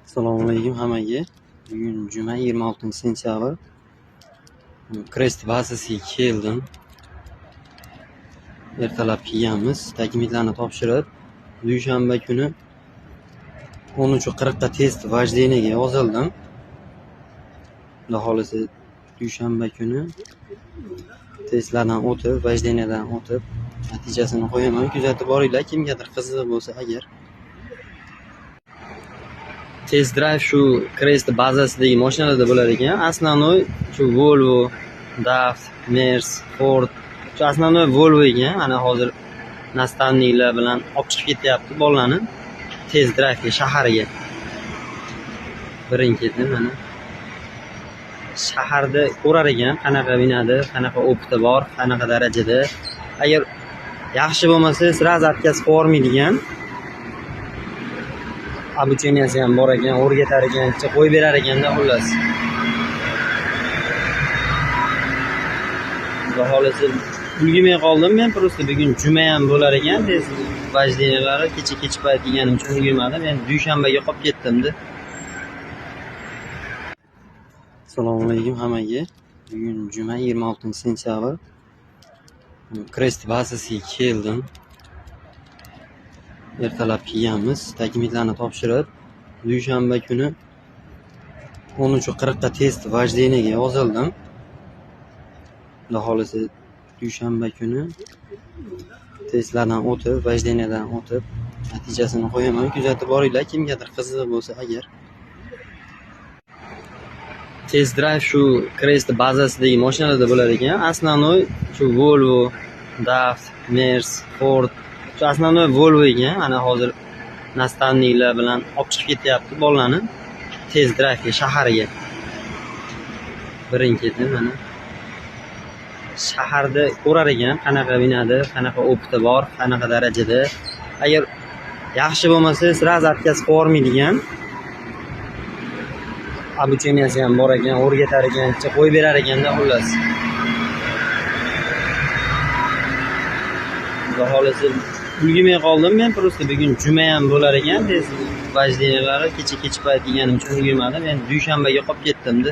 Assalomu alaykum hammaga. Bugun juma, 26-sentyabr. Krest bazasiga keldim. Ertalab kelganmiz. Dokumentlarni topshirib, dushanba kuni 13:40 ga test вождения ga yozildim. Xudo xohlasa, dushanba kuni testlardan o'tib, вождения dan o'tib, natijasini qo'yaman. Kuzatib boringlar, kimgadir qiziq bo'lsa agar. Test drive shu Krest bazasidagi mashinalarda bo'lar ekan. Основной shu Volvo, DAF, Mers, Ford. Shu основной Volvo ekan. Ana hozir наставник lar bilan olib chiqib ketyapti bolalarni test drive'ga, shaharga. Birin-ketin mana. Shaharda ko'rar ekan, qanaqa minadi, qanaqa опыт i bor, qanaqa darajada. Agar yaxshi bo'lmasa, сразу отказ qilib yubormaydigan. Обучения si ham bor ekan, o'rgatar ekan, qo'yib berar ekanda, xullas. Xudo xohlasa, ulgurmay qoldim men, просто bugun juma ham bo'lar ekan, test вождения lari kecha kech payt kelganim uchun ulgurmadim. Endi dushanbaga qolib ketdim-da. Assalomu alaykum hammaga. Bugun juma, 26-sentyabr. Krest bazasiga keldim. Ertalab kelganmiz. Dokumentlarni topshirib, dushanba kuni 13:40 ga test вождения ga yozildim. Xudo xohlasa, dushanba kuni testlardan o'tib, вождения dan o'tib, natijasini qo'yaman. Kuzatib boringlar, kimgadir qiziq bo'lsa agar. Test drive shu Krest bazasidagi mashinalarda bo'lar ekan. Основной shu Volvo, DAF, Mers, Ford. Shu основной Volvo ekan. Ana hozir наставник lar bilan olib chiqib ketyapti bolalarni test drive'ga, shaharga. Birin-ketin mana. Shaharda ko'rar ekan, qanaqa minadi, qanaqa опыт i bor, qanaqa darajada. Agar yaxshi bo'lmasa, сразу отказ qilib yubormaydigan. Обучения si ham bor ekan, o'rgatar ekan, qo'yib berar ekanda, xullas. Xudo xohlasa, ulgurmay qoldim men, просто bugun juma ham bo'lar ekan, test вождения lari kecha kech payt kelganim uchun ulgurmadim. Endi dushanbaga qolib ketdim-da.